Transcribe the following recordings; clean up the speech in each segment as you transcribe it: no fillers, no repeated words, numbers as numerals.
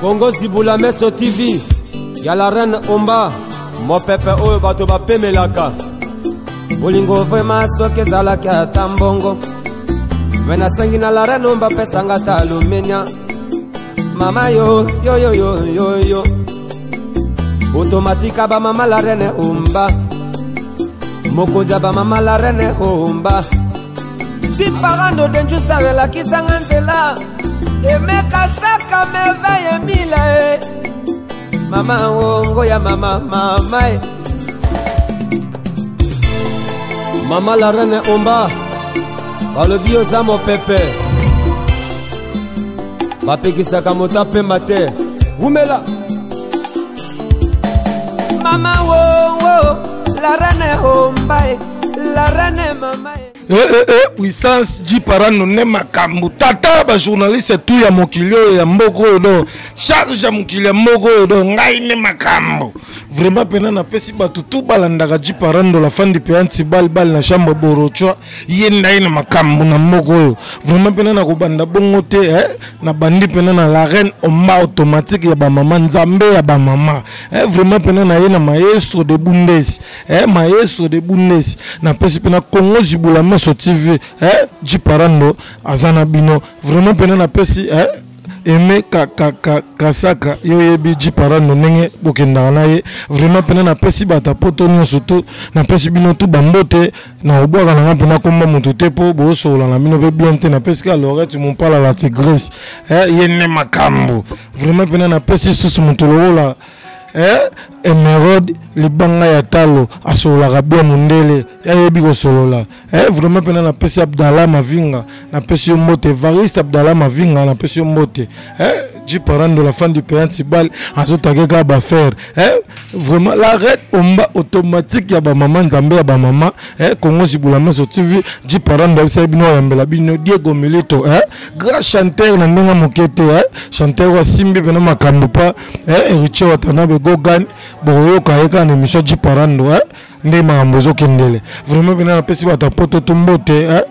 Kongo Zibula Meso TV ya la reine Omba, mopepe oyo bato bapemelaka. Bolingo vrema soki ezalaki ata mbongo, me nasengi na la reine Omba apesanga ata alumenia. Mama yo yo yo yo yo yo, otomatika ba mama la reine Omba, mokonzi ya ba mama la reine Omba. Chiparando denjusa elakisanga nzela, emeka saka merveille mila e mama wongo ya mama mama e mama la reine Omba, balobi oza mopepe, bapekisaka moto apemba te, wumela mama wongo la reine Omba e la reine mama e. Eh, eh, eh, puissance Jiparano ne makambo tata ba journaliste tout ya mokili oyo ya mboka oyo do charge ya mokili ya mboka oyo do ngai ne makambo vraiment mpena napesi bato tout balandaka Jiparano la fandi mpe antibal bal na chambre borochwa ye ndai na makambo na mboka oyo vraiment mpena nakobanda bongo te eh? Nabandi mpena na la reine Omba automatique ya bamama nzambe ya bamama eh? Vraiment mpena na ye na maestro de Bundes eh, maestro de Bundes napesi mpena Congo Zibula Meso TV eh, Jiparando aza na bino vraiment mpena napesi eh, Aime ka, ka, ka, kasaka yo oyebi Jiparando ndenge bokendaka na ye vraiment mpena napesi bato ya poto nyonso tu napesi bino tu bambote na kobwaka na nga mpena komba moto te mpo bosolola na bino mpe bien te napesi kaka Lorette Mompala la tigresse eh, ye nde makambo vraiment mpena napesi susu moto lokola eh, Emerode libanga ya talo asololaka bien mondele ayebi kosolola eh, vraiment mpena napesi Abdallah Mavinga napesi yo mbote Evariste Abdallah Mavinga napesi yo mbote eh, Jiparando la fin du pays antibal azotake kaka bafaire eh, vraiment la reine Omba automatique ya bamama nzambe ya bamama eh, Congo Zibula Meso TV Jiparando ayebisaki bino ayambela bino Diego Milito eh, grand chanteur na ndenge moke te eh, chanteur oyo asimbi mpena makambo pa eh, Héritier Watanabe Gogan bokoyoka ye kaka na émission Jiparando eh, nde makambo ezokendele vraiment mpena napesi bato ya poto tu mbote eh,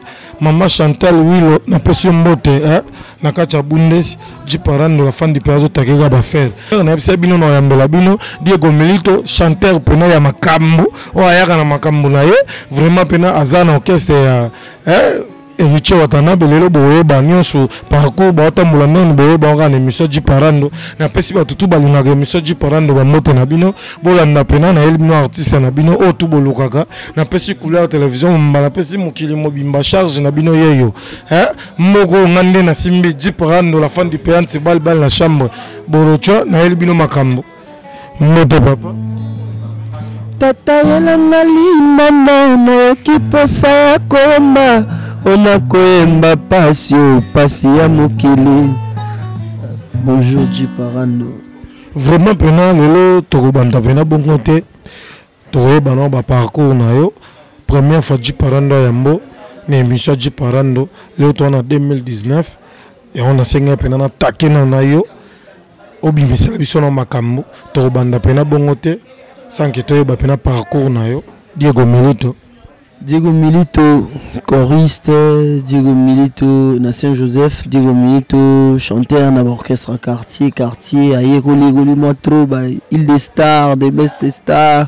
mama Chantal Wilo napesi yo mbote eh, na kati ya Bundes Jiparando la fandi mpe azotake kaka bafaire nayebisa bino na oyambela bino Diego Milito chanteur mpena ya makambo oyo ayaka na makambo na ye vraiment mpena aza na orchestre ya eh, Héritier Watanabe lelo boyeba nyonso parcours baotambola nani boyeba kaka na émission Jiparando napesi bato tu balingaka émission Jiparando bambote na bino bolanda mpena nayeli bino artiste na bino oyo tu bolukaka napesi couleur télévision mobimba napesi mokili mobimba charge na bino yeyo eh? moko nga nde nasimbi Jiparando la fan du pays antibal bal na chambre borocho nayeli bino makambo mbote papa tata yelanga limama nayoki posa ya koyemba ona koyemba pasi o pasi ya mokili. Bonjour Jiparando. Vraiment mpena lelo tokobanda mpena bongo te tokoyeba na baparcours na yo première fois Jiparando ya yambo na émission ya Jiparando lelo toza na 2019 yango nasengi mpena natake na na yo obimisela biso na makambo tokobanda mpena bongo te sans que toyeba mpena parcours na yo Diego Milito. Diego Milito, choriste, Diego Milito na Saint-Joseph, Diego Milito, chanteur na orchestre quartier, quartier, ayekoli ekoli mwa trop, ba Île des Stars, des Best Stars,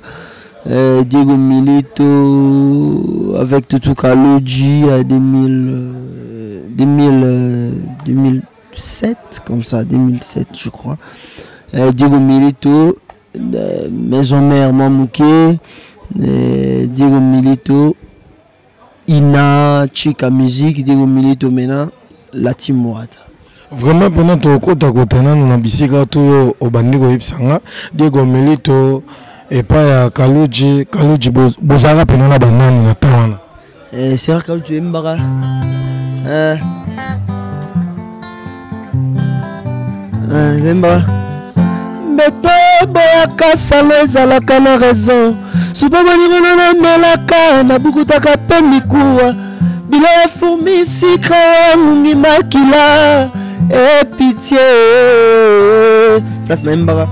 Diego Milito avec Tutu Kaloji à 2007, comme ça, 2007 je crois. Diego Milito, Maison Mère Mamouké, Diego Milito, Ina, Chika Musique, Diego Milito maintenant, la team Mourata. Vraiment mpena tokotakota nano na bisika to oyo obandi koyebisa nga Diego Milito epai ya Kaluji. Kaluji bozalaka mpena na banani na temps wana? Sera Kaluji oyembaka oyembaka mbeto boyaka salo ezalaka na raison supa bolingo namelaka nabukutaka mpe mikuwa bilo ya fourmi sikra ya ngungi makila e pitié place nayembaka.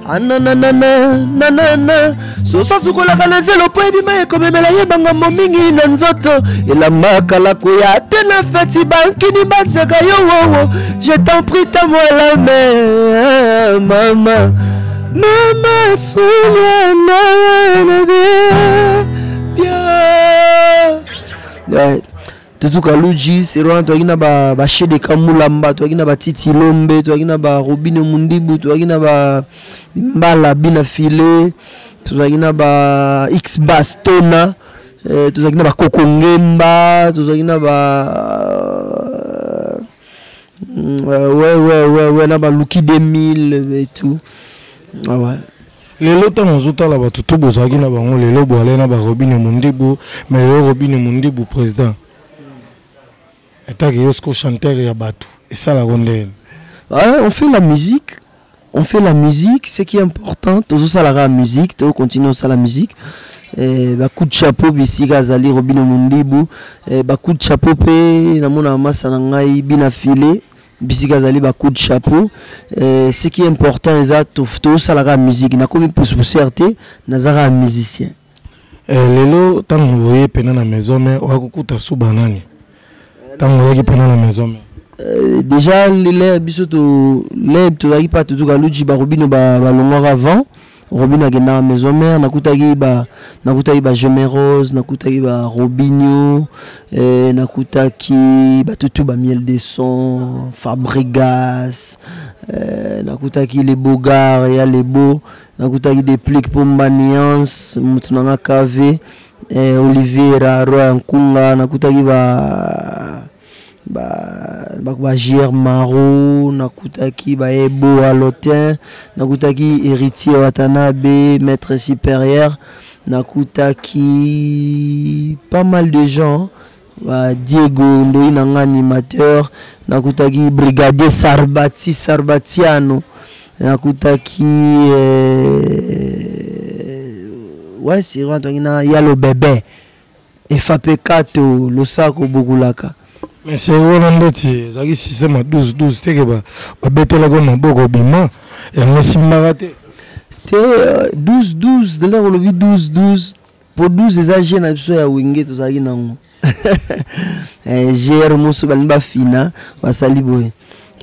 Anananananana soso asukolaka na zelo mpo ebima ekomemela ye bangambo mingi na nzoto elamba kala koya te na feti bankini baseka yo wowo je t'en prie tamwala me mama mama sulia na bien. Tutu Kaluji c'est wana toyaki na ba ba Shedeka Mulamba, toyaki na ba Titi Lombe, toyaki na ba Robine Mundibu, toyaki na ba Mbala Bina Filet, tozalaki na ba X Bastona, eh, tozalaki na ba Koko Ngemba, tozalaki na ba ouais ouais ouais ouais na ba Luki 2000 et tout. Ah ouais. Lelo ntango ozotala bato to bozalaki na bango lelo boale na barobine mondibu, mais lelo Robine Mondibu président etaki yo siko chanteur ya bato esalako ndeni? Ouais, on fait la musique, on fait la musique, ce qui est important, tozosalaka musique, tocontinue osala musique. Eh, ba coup de chapeau bisika azali Robino Mundibu, eh, ba coup de chapeau mpe namona masa na ngai Bina File bisika azali, ba coup de chapeau. Eh, ce qui est important eza tozosalaka musique, nakomi pousse-poussière te, nazaka musicien. Eh, lelo ntango oye mpena na maison mare, oya kokuta suba nani ntango oyaki mpena na maison mare? Déjà lele biso to le tozalaki pa Tutu Kaluji, barobino balongwaka avant Robino akendaka maison mare. Nakutaki ba Gemerose, nakutaki ba Robinio, eh, nakutaki batutu ba Miel de Son, Fabrigas, eh, nakutaki le Bogar ya Lebo, nakutaki Deplique Pomba Nuance, motu nanga KV, eh, Oliviera Roi Nkunga, nakutaki ba JR Maro, nakutaki ba Ebo Alotin, nakutaki Héritier Watanabe, maître supérieur, nakutaki pas mal de gens, ba Diego Ndoi nanga animateur, nakutaki brigadier Sarbati Sarbatiano, nakutaki ouais, c'est vrai, na Yalo Bébé Efapekato losako bokulaka. Mais c'est wana ndeti ezalaki système ya 12 12 teke babetelaki maboko bima yango esimbaka te. Te, 12 12 de l'heure olobi 12 12 po 12 eza g na biso ya Wenge tozalaki nango gr mosusu balingi bafina basali boye,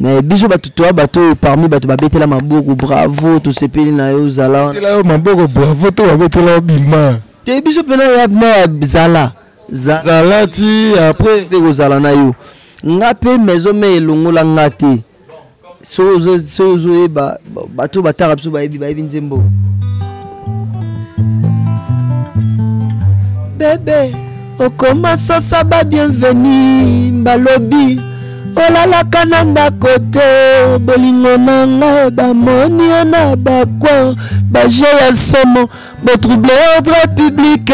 mais biso bato toya bato oyo parmi bato babetela maboko bravo, tosepeli na yo, ozala wana. Babetela yo maboko bravo to babetela yo bima? Te, biso mpena ya na ya zala. Zala ti après. Mpe kozala na yo nga mpe maison me elongola nga te. So ozoyeba bato bataka biso bayebi nzembo bebe okoma sosa ba bienveni balobi olalaka na ndako te, bolingo na ngai bamoni yo na bakwa baje ya somo botrouble ordre public,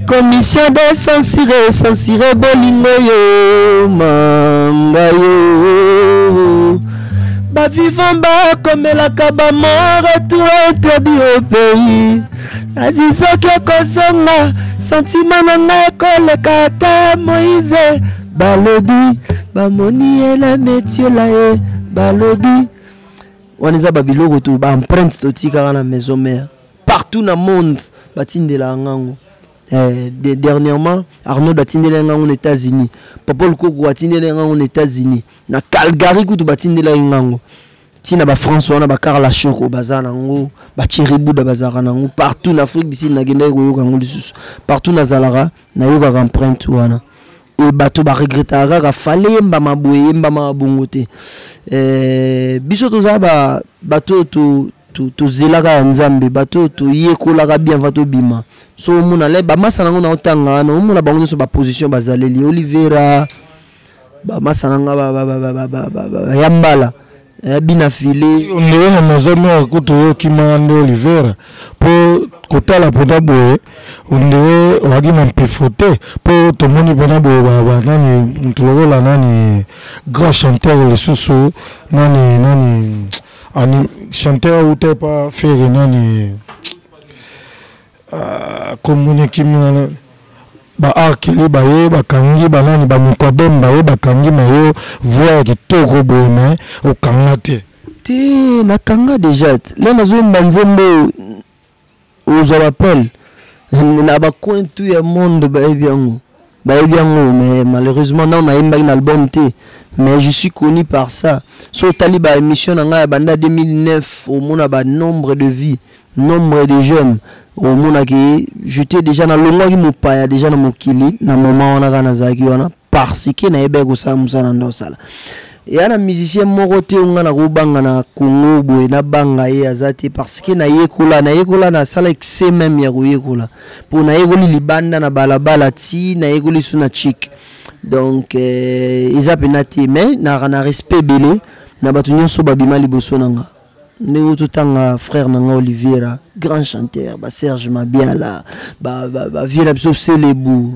commission de censure censure bolingo yo manga yo bavivant bakomelaka bamort tout interdit au pays. Azi soki okozonga sentiment na ngai ekoleka ata Moïse, balobi bamoni ye na metiola ye, balobi wana eza babiloko to baempreinte totikaka na maison mare partout na monde batindelaka ngango. Eh, dernièrement Arnaud atindeli ngango na États-Unis, Papa Lukoko atindeli ngango na États-Unis, na Calgary kutu batindelaki ngango, ntina bafrance wana bakarla shoko baza nango, bacheri buda bazalaka nango partout na Afrique du Sud. Nakendaki koyoka yango lisusu partout nazalaka, nayokaka empreinte wana e bato baregretaka kaka fale yembama boye, yembamaka bongo te. Eh, biso toza bato oyo tozelaka ya Nzambe, bato oyo toyekolaka bien va tobima. So omona le bamasa nango na otanga wana, omona bango nyonso baposition bazaleli Olivera, bamasa nanga ya mbala Bina File. Ndenge na maison mare kutu oyo okimaka nde Olivera mpo kotala mpona boye ondire oyaki na mpifo te, mpo tomoni mpona boye banani motu lokola nani grand chanteur lisusu nani nani ani chanteur auta epa Fere nani komoni ekimi wana, baarkeli baye bakangi banani banicodeme baye bakangi na yo voix ya kitoko boye me okanga te. Te, nakanga déjà te. Le nazoyemba nzembo ozwa bapele na bacoin tout ya monde, bayebi yango, bayebi yango. Mais malheureusement nao nayembaki na album te, mais je suis connu par ça. So otali baémission na ngai ya banda 2009, omona banombre de vie, nombre de jeunes, omonaki j'étais déjà, nalongwaki mopaya déjà na mokili na moment wana. Kaka nazalaki wana parce que nayebaki kosala mosala nde osala eya na musicien moko te. Nga nakobanga na Congo boye, nabanga ye aza te, parce que nayekola, nayekola, nasala excès même ya koyekola, mpo nayekoli libanda na balabala ti nayekoli su na chik. Donc eza mpena te, mais naka na respect ebele na bato nyonso babima liboso na nga, ndenge totanga frère na nga Oliviera, grand chanteur, baserge Mabiala, bavie na biso Selebu,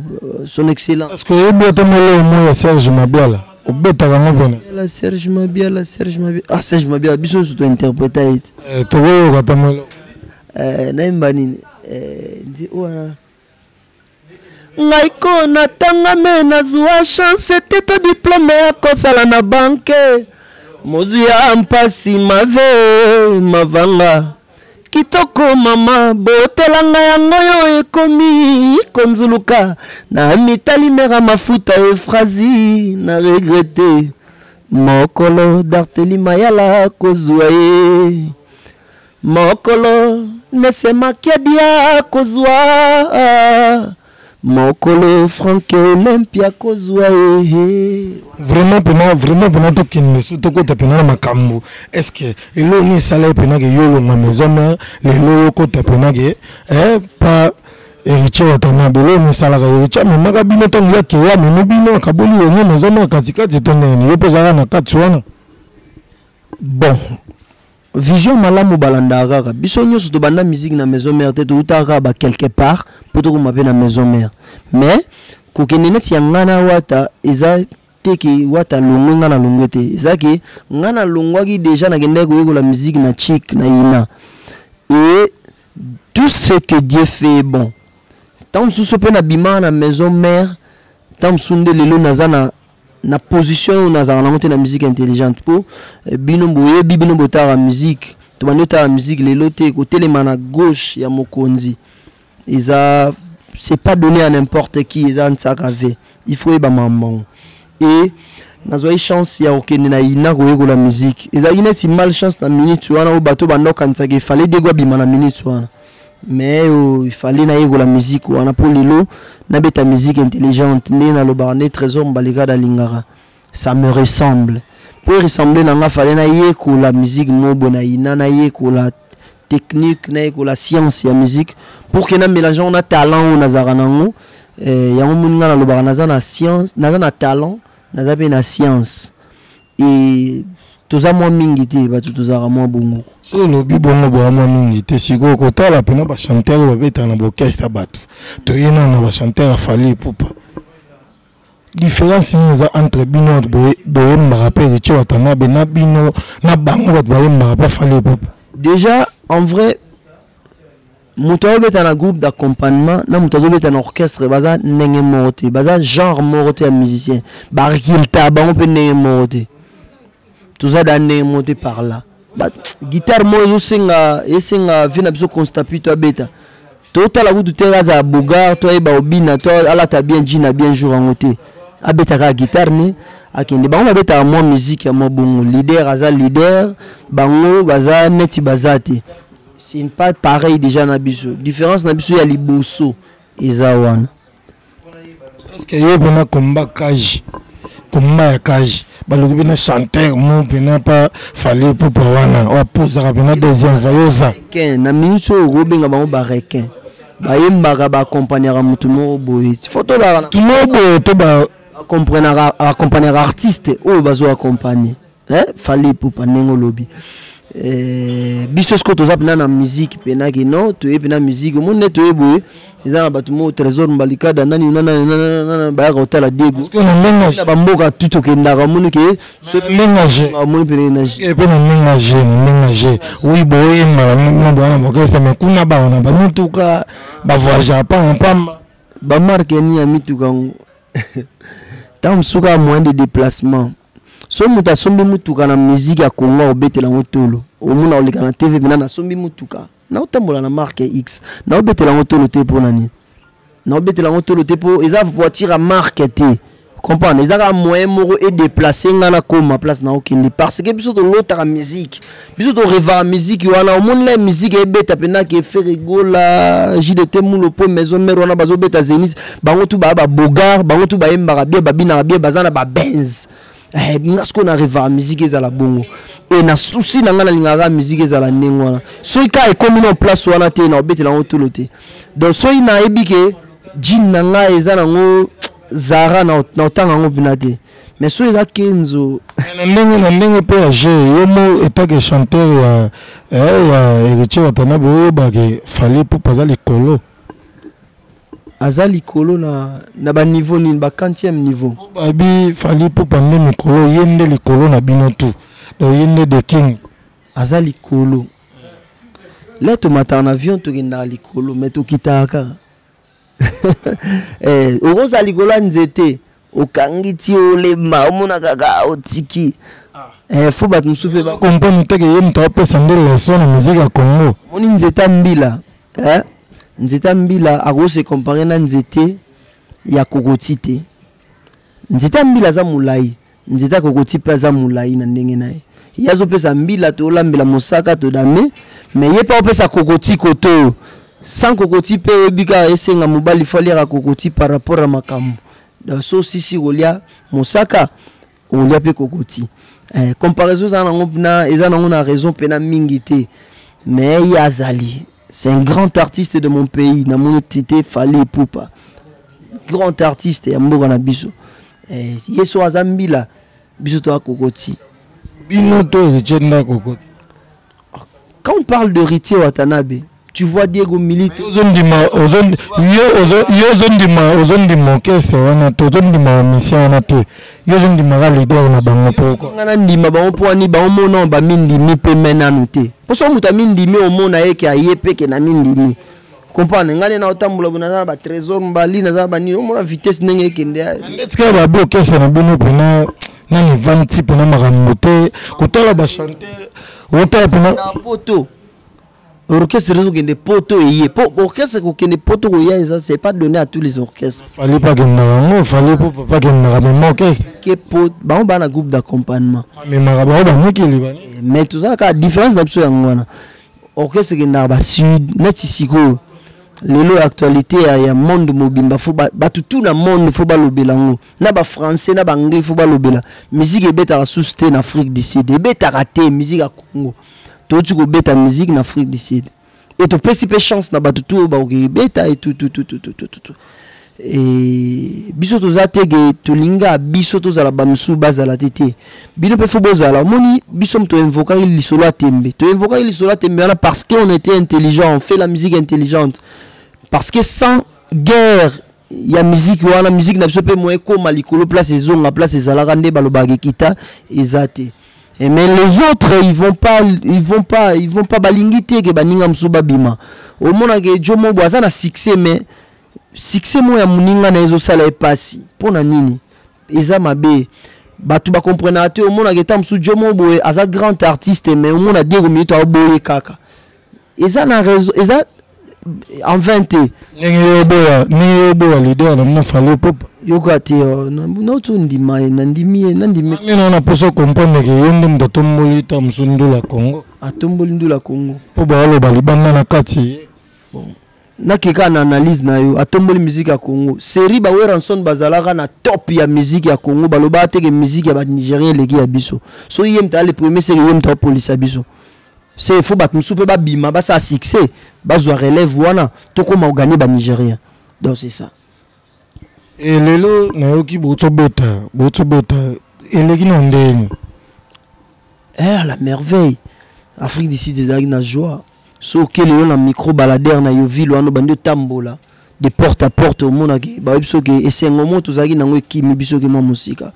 son excellence. Est ce que oyebi ata moleo mo ya Serge Mabiala, obetaka yango mpena? La Serge Mabiala, Serge Mabiala, ah, Serge Mabiala, biso nyonso tointerpreta ye te. Tokoyoka ata moleo. Nayemba nini? Ndi wana ngai ko natanga, me nazwa chance te to diplôme ya kosala na banque. Mozwi ya mpasi mave mavanga kitoko mama botelanga yango yo ekomi konzuluka na mitali mera mafuta Efrazi na regrete mokolo Darteli Mayala kozwa ye, mokolo Nesemakiadia kozwa, mokolo Franke Olympia kozwa ye. Vraiment mpena, vraiment mpena, tokende so tokota mpena na makambo. Est ce que eloko nini esala ye mpena ke yo olonga Maison Mère, lelo okota mpena ke pa Héritier Watanabe? Eloko nini esalaka Héritier amemaka bino ntango ya keya, amemi bino, akaboli Wenge Maison Mère katikati to ndenge yo mpo ozalaka na kati wana? Bon, vision malamu balandaka kaka. Biso nyonso tobanda musique na Maison Mère te, toutaka kaka ba quelque part mpo tokoma mpe na Maison Mère. Mais kokende neti ya ngai na Wata eza te ke Wata alongwe, ngai nalongwe te. Eza ke ngai nalongwaki déjà, nakendaki koyekola musique na chik na ina. Et tout ce que Dieu fait est bon. Ntango mosusu mpe nabimaka na Maison Mère, ntango mosusu nde lelo naza na position oyo nazalaka nango te na musique intelligente, mpo bino boyebi, bino botalaka musique, tobandi otala musique lelo te. Kotelema na gauche ya mokonzi eza, c'est pas donné à n'importe qui. Eza ntsaka ve, il faut yeba makambo yango. Et nazwaki chance ya kokende na ina koyekola musique. Ezalaki neti malchance na minute wana oyo bato banda okanisaka efale Dego abima na minute wana, mais oyo ifale nayekola musique wana mpo lelo nabeta musique intelligente. Ndenge nalobaka nde Trésor Mbalikada alingaka, ça me ressemble. Mpo ressemble na nga, fale nayekola musique mobo na ina, nayekola technique, nayekola science ya musique pour que na mélange yango na talent oyo nazalaka nango. Yango moni nga nalobaka naza na science, naza na talent, naza mpe na science. E toza mwa mingi te, bato tozalaka mwa bongo. So olobi bongo, boya mwa mingi te. Sikoyo kotala mpena bachanteur oyo babetaka na baorchestre ya bato, toye nano na bachanteur ya Fally Ipupa, différence nini eza entre bino boyembaka mpe Héritier Watanabe na bino na bango bato bayembaka mpe Fally Ipupa? Déjà, en vrai, moto azobeta na groupe d'accompagnement na moto azobeta na orchestre baza ndenge moko te, baza genre moko te ya musicien, barésultat bango mpe ndenge moko te. Toza da ndenge moko te. Par là guitare moko ezosenga, esenga vie na biso constat to abeta, totala kutu te azala bogar to ayeba obina to alata bien jean na bien jour yango te, abeta kaka guitare ne akende. Bango babetaka mwa musique ya mwa bongo, leader aza leader, bango baza neti baza te. C'est pas pareil. Déjà na biso, différence na biso ya liboso eza wana. Est ce que ye mpena komba cage, komba ya cage, balobi mpena chanteur mo mpena pa Fally Ipupa wana oyo apozaka mpena deuxième fois, yo oza? Na minute oyo okobenga bango barequin, bayembaka, baaccompagnaka motu moko boye, fo tolaka. Motu moko boye to ba Accompagnaka artiste oyo bazo accompagne Fally Ipupa. Ndenge olobi, biso sikoyo toza mpena na musique mpena ke non, toye mpena musique, omoni nde toye boye. Eza na bato moko, Trésor Mbalikada, nani nani, bayaka kotala Diego na bamboka tu tokendaka, omoni ke omoni pene na mpe na ndenge je, na ndenge je, oui, boyemba na boya na orchestre, mais kuna bawa na bamituka, bavoyage pamba pamba. Bamarke nini ya mituka yango? Ntango mosusu kaka moyen de déplacement. So moto asombi motuka na musique ya Congo, akobetela yango tolo. Omona oleka na TV mpena, nasombi motuka, naotambola na marque X, naobetela yango tolo te. Mpo na nini naobetela yango tolo te? Mpo eza voiture ya marque te, comprendre? Eza kaka moyen moko edéplacer nga nakoma place naokende, parce que biso tolotaka musique, biso torêvaka musique wana. Omoni la musique ebeta mpena ke Ferre Gola, JDT Mulo po Maison Mère wana bazobeta Zénith, bango tu baya babogar, bango tu bayembaka bien, babinaka bien, baza na babenz. Nga sikoyo na rêvaka musique ezala bongo e na susi na ngai, nalingaka musique ezala ndenge wana. Soki kaka ekomi na place wana te, na obetela yango tolo te. Donc soki nayebi ke jean na ngai eza nango Zara, na otanga yango mpena te, mais soki eza Kenzo. Na ndenge mpe ya jeu, yo mo etake chanteur ya Héritier Watanabe, oyebake Fally Ipupa aza likolo. Aza likolo na baniveau nini? Ba quantième niveau? Babi Fally Ipupa nde mikolo, ye nde likolo na bino tu, donc ye nde the king. Aza likolo le tomataka na avion, tokendaka likolo, mais tokitaka kaka. Okozala likolo ya nzete, okangi ti olemba, omona kaka otiki. Fo bato mosusu mpe comprendre teke ye moto apesa nde leçon na musique ya Congo. Omoni nzete ya mbila, nzete ya mbila akose comparer na nzete ya kokoti te. Nzete ya mbila aza molai, nzete ya kokoti mpe aza molai na ndenge na ye. Ye azopesa mbila, tolambela mosaka, todame, mais ye mpe aopesa kokoti koto oyo sans kokoti mpe. Oyebi kaka esenga mobali fo aliaka kokoti par rapport ya makambo. Donc so osisi kolia mosaka, okolia mpe kokoti. Comparaison eza nango na eza nango na raison mpena mingi te, mais ye azali, c'est un grand artiste de mon pays. Namoni tite Fally Ipupa, grand artiste ya mboka na biso. Ye so aza mbila, biso toya kokoti. Bino to Héritier nda kokoti? Quand on parle de Héritier Watanabe, tu vois Diego Milito. Ozondima, yo ozondima orchestre wana te, ozondima mission wana te, yo ozondimaka leader na bango. Pourquoi? Nga nandima bango mpo wani bango mona bamindimi mpe me nanu te, mpo so moto amindimi, omona ye ke aye mpe ke na mindimi, comprendre? Ngai nde naotambola boye, naza na batrésor mbali, naza na banini, omona vitesse ndenge ekende. Ndeti kaka babi orchestre na bino mpena nani vanti mpena makambo te, kotala bachanteur, otala mpena na poto orchestre ezokende poto, eye po orchestre kokende poto koya eza, c'est pas donné à tous les orchestres. Fally mpo akendaka yango, Fally mpo papa akendaka mema orchestre. Ke po bango baa na groupe d'accompagnement. Amemaka bango bamokili bani. Mais tozala kaka différence na biso yango wana. Orchestre ekendaka basud neti sikoyo lelo actualité ya monde mobimba, fo bato tu na monde fo balobela yango, na bafrançais na baanglais fo balobela. Musique ebetaka susu te na Afrique du Sud, ebetaka te. Musique ya Congo, touti kobeta musique na Afrique du Sud e topesi mpe chance na bato tu oyo bakoki ebeta e tutututututu. E biso toza te ke tolinga biso tozala, bamisusu bazala te te. Bino mpe fo bozala. Omoni biso moto toinvokaki lisolo ya tembe, toinvokaki lisolo ya tembe wana parce que on était intelligent, on fait la musique intelligente, parce que sans guerre ya musique wana, musique na biso mpe mo ekóma likolo, place ezonga place ezalaka nde balobaka ekita eza te. Et mais les autres, ils vont pas balingi te ke baninga mosusu babima. Omonaka jo mobo aza na succès, mais succès moko ya moninga na ye ezosala ye mpasi. Mpo na nini eza mabe? Bato bakomprenaka te. Omonaka eta mosusu jo moko boye aza grand artiste, mais omona Diego Milito aoboye kaka, eza na raison, eza en vain te. Ndenge yo oboya, ndenge yo oboya leader na bino Fally Ipupa. Yoka te, nauti ondima ye, nandimi ye, nandimi. Nde na mposa comprendre ke yo nde moto atomboli ta mosu ndula Congo. Atomboli ndula Congo. Mpo baoloba libanda na kati ye. Bon, nakeka na analyse na yo. Atomboli musique ya Congo, série baWerrason bazalaka na top ya musique ya Congo, balobaka teke musique ya banigérien eleki ya biso. So ye moto aya le premier, seke ye moto apolisa biso. Se fo bato mosusu mpe babima, basala succès, bazwa relève wana, tokóma oganye banigérien. Donc c'est ça. E lelo nayoki botobeta eleki na ndenge. Eh, la merveille, Afrique du Sud ezalaki na joie. So oke lelo na micro baladeur na yo ville wana, obandi otambola de porte à porte, omonaki bayebi soki esengo mo tozalaki nango ekimi biso oke mwa mosika.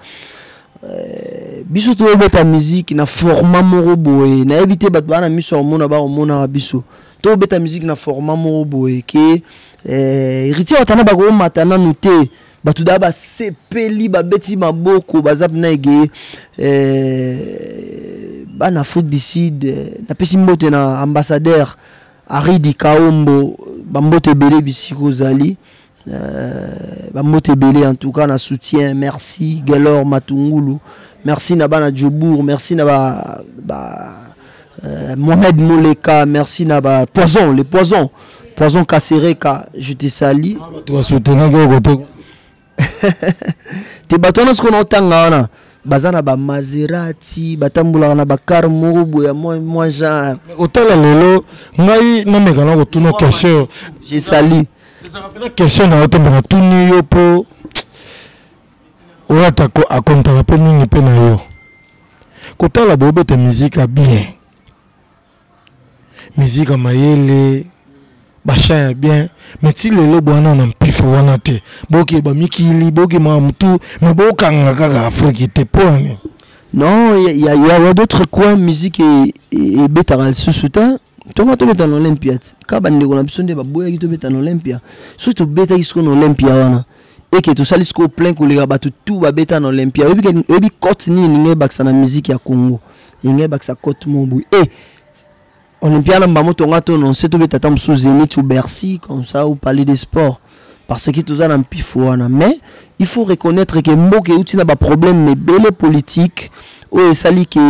Biso toyobeta musique na format moko boye, nayebi te bato baa na miso ya komona, bakomonaka biso tobeta musique na format moko boye ke Héritier Watana bakomata nanu te. Bato daa basepeli, babeti maboko, baza mpena egeye. Bana Afrique du Sud, napesi mbote na ambassadeur Aridi Kaombo, bambote ebele bisika ozali. Bambote ebele en tout cas na soutien. Merci Gelor Matungulu, merci na bana Djobour, merci na ba Mohamed Moleka, merci na ba Poison, les Poisons, Poison Kasereka, je te salue. Bato basoutenaki yo kote. Te, bato wana sikoyo naotanga wana baza na bamaserati, batambolaka na bakar moko boye ya mwa genre. Otala lelo ngai nameka na kotuna question. Je salue. Ezalaka mpena question na yo te, mbe natuni yo mpo oyo ata akontaka mpe mingi mpe na yo. Kotala boyobeta musique ya bien, musique ya mayele, bachan ya bien, mais ti lelo bwana na mpifo wana te. Bokeba mikili, bokema mutu, mais bokanga kaka Afrique te, mpo na nini? Non, il y a, y a, y a d'autres coins, musique ebetaka lisusu te. Ntongo tobeta na Olympia te, kaka bandeko na biso nde baboyaki tobeta na Olympia. Soki tobetaki sikoyo na Olympia wana, eke tosali sikoyo plein koleka bato tu babeta na Olympia. Oyebi cote nini elingi ebakisa na musique ya Congo? Elingi ebakisa cote moko boye. E Olympia na mbamo tonga to nonse tobeta ata mosusu Zénith ou Bercy comme ça, ou Palais des Sports, parce que toza na mpifo wana. Mais il faut reconnaître que mboka euti na baproblème ebele politique oyo esali ke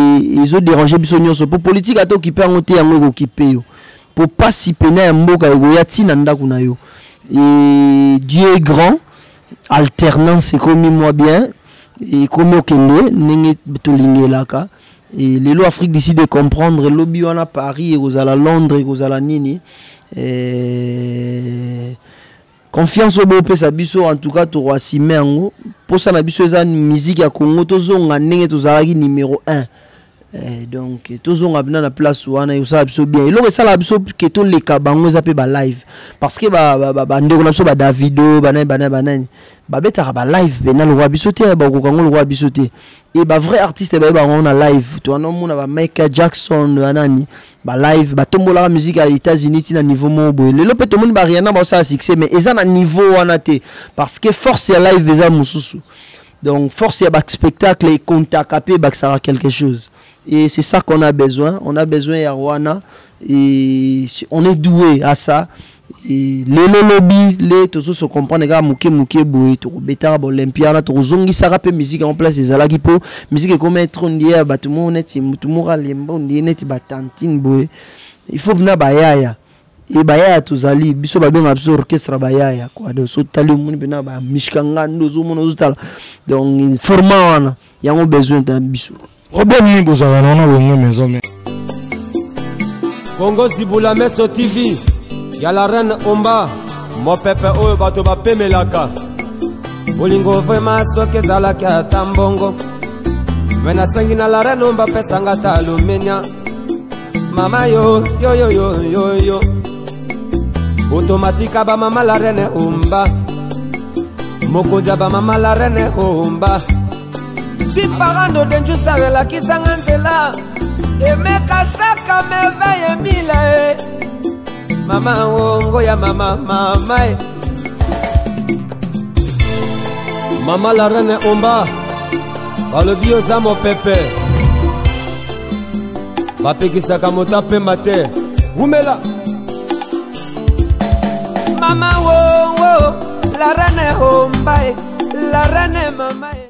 ezodérange biso nyonso, po politique ata okipe yango te, yango ekokipe yo, po pasi pena ya mboka ekoya ntina ndako na yo. Et Dieu est grand, alternance ekomi mwa bien, ekomi okende ndenge tolingelaka. Et lelo Afrique d'ici de comprendre lobi wana Paris ekozala, Londres ekozala nini. Confiance oyo bopesa biso, en tout cas tokoasime yango. Mposa na biso eza musique ya Congo tozonga ndenge tozalaki numéro 1. Donc tozonga mpena na place wana, ekosala biso bien. Eloko esalaka biso ke toleka bango eza mpe balive, parce que bandeko na biso badavido, banani banani banani, babetaka balive mpena lokola biso te, bakoka yango lokola biso te. E bavrai artiste bayeba yango na live. Towana omona ba Michael Jackson, banani, balive batombolaka musique ya États-Unis ntina niveau moko boye. Lelo mpe tomoni bariana baosala succès, mais eza na niveau wana te, parce que force ya live eza mosusu. Donc force ya baspectacle ekontaka mpe ebakisaka quelque chose, et c'est ça qu'on a besoin. On a besoin ya wana et on est doué à ça. Et lelo lobi le tozo se comprendre kaka moke moke boye, tokobetaka baolympia wana, tokozongisaka mpe musique en place ezalaki, mpo musique ekoma etro ndie ya bato moko neti motu moko alemba ndie neti batantine boye. Il faut mpena bayaya e bayaya tozali biso, babengaka biso orchestre bayaya quoi. Donc so tali omoni mpena bamishka ngando, ozomona, ozotala, donc format wana yango besoin ta biso. Problème nini bozalaka na wana Wenge Maison Mère? Kongo Zibula Meso TV ya la reine Omba, mopepe oyo bato bapemelaka. Bolingo vraimen soki ezalaki ata mbongo, me nasengi na la reine Omba apesanga ata alumenia. Mama yo yo yo yo yo yo, otomatika bamama la reine Omba, mokonzi ya bamama la reine Omba. Siparando denjusa elakisanga nzela, emeka saka merveille mila e mama wongo ya mama mama e mama la reine Omba. Balobi oza mopepe, bapekisaka moto apema te. Wumela mama wo wo la reine Omba e la reine mama e.